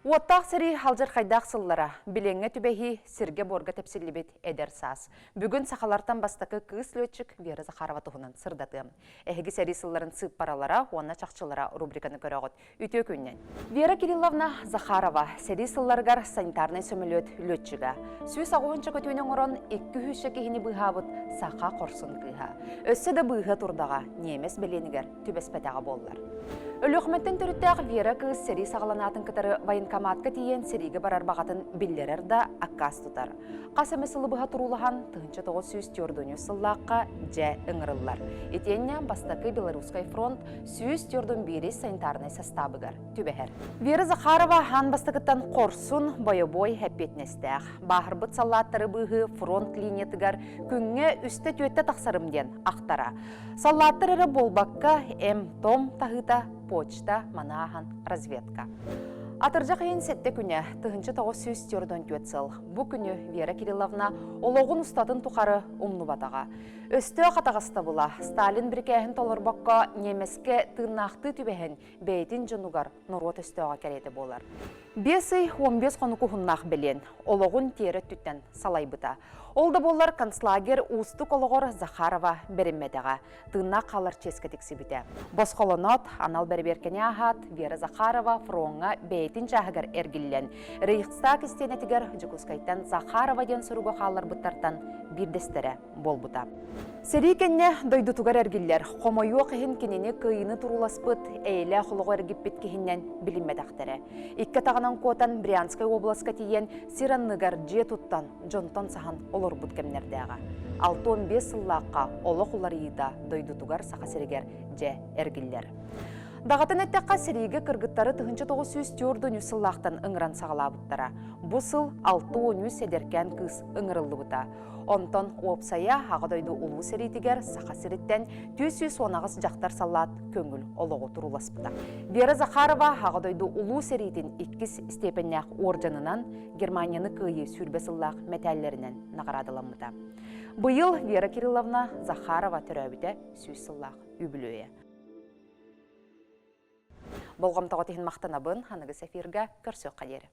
Уоттаах сэрии алдьархайдаах сыллара, билиҥҥэ түбэһии, сиргэ-буорга тэпсиллибит эдэр саас. Бүгүн сахалартан бастакы кыыс летчик Вера Захарова туһунан сырдатыам. Эһиги сэрии сылларын сыыппаралара уонна чахчылара рубриканы көрөҕүт. Үтүө күннэн. Вера Кирилловна Захарова сэрии сылларыгар санитарнай сөмөлүөт летчига. 180 көтүүнү оҥорон 200 киһини быыһаабыт саха хорсун кыыһа. Өссө да быыһа турдаҕа ньиэмэс бэлиэнигэр түбэспэтэҕэ буоллар. Өлүөхүмэттэн төрүттээх Вера кыыс сэрии саҕаланаатын кытары военкоматка тиийэн сэриигэ барар баҕатын биллэрэр да аккаас тутар. Хас эмэ сылы быһа туруулаһан 1904 сыллаахха дьэ ыҥырыллар. Итиэннэ бастакы Белорусскай фронт 141 санитарнай састаабыгар түбэһэр. Вера Захарова аан бастакыттан хорсун, бойобуой эппиэтинэстээх. Бааһырбыт саллааттары быыһыы фронт линиятыгар күҥҥэ үстэ-түөртэ тахсарым диэн ахтара. Саллааттар эрэ буолбакка, эм-том таһыыта, почта, манааһан, разведка. Атырдьах ыйын сэттэ күнэ, 1944 сыл. Бу күнү Вера Кирилловна олоҕун устатын тухары умнубатаҕа. Өстөөх атаҕастабыла Сталин бирикээһин толорбокко ньиэмэскэ тыыннаахтыы түбэһэн бэйэтин дьонугар норуот өстөөҕө кэриэтэ буолар. Биэс ый 15 хонук уһуннаах бэлиэн олоҕун тиэрэ өттүттэн салайбыта. Ол да буоллар концлагерь уустук олоҕор Захарова бэриммэтэҕэ, тыыннаах хаалар чиэскэ тиксибитэ. Босхолоноот, анал бэрэбиэркэни ааһаат, Вера Захарова фроҥҥа бэйэтин чааһыгар эргиллэн, Рейхстаг истиэнэтигэр Дьокуускайтан Захарова диэн суругу хаалларбыттартан биирдэстэрэ буолбута. Сэрии кэннэ дойдутугар эргиллэр, хомойуох иһин кинини кыайыыны турууласпыт, эйэлээх олоҕу эргиппит киһинэн билиммэтэхтэрэ. Икки атаҕынан куотан Брянскай уобаласка тиийэн сир анныгар дьиэ туттан, дьонтон саһан олорбут кэмнэрдээҕэ. 65 сыллаахха олох уларыйыыта дойдутугар Саха сиригэр дьэ эргиллэр. Даҕатан эттэххэ, сэриигэ кыргыттары 1904 сыллаахтан ыҥыран саҕалаабыттара. Бу сыл 63 эдэркээн кыыс ыҥырыллыбыта. Онтон уопсайа Аҕа дойду Улуу сэриитигэр Саха сириттэн 418 дьахтар саллаат көҥүл олоҕу турууласпыта. Вера Захарова Аҕа дойду Улуу сэриитин иккис степеннээх уордьанынан Германияны кыайыы сүүрбэ сыллаах мэтээллэринэн наҕараадаламмыта. Быйыл Вера Кирилловна Захарова төрөөбүтэ 100 сыллаах үбүлүөйэ. Болҕомтоҕут иһин махтанабын, аныгыс эфиргэ көрсүөххэ диэри.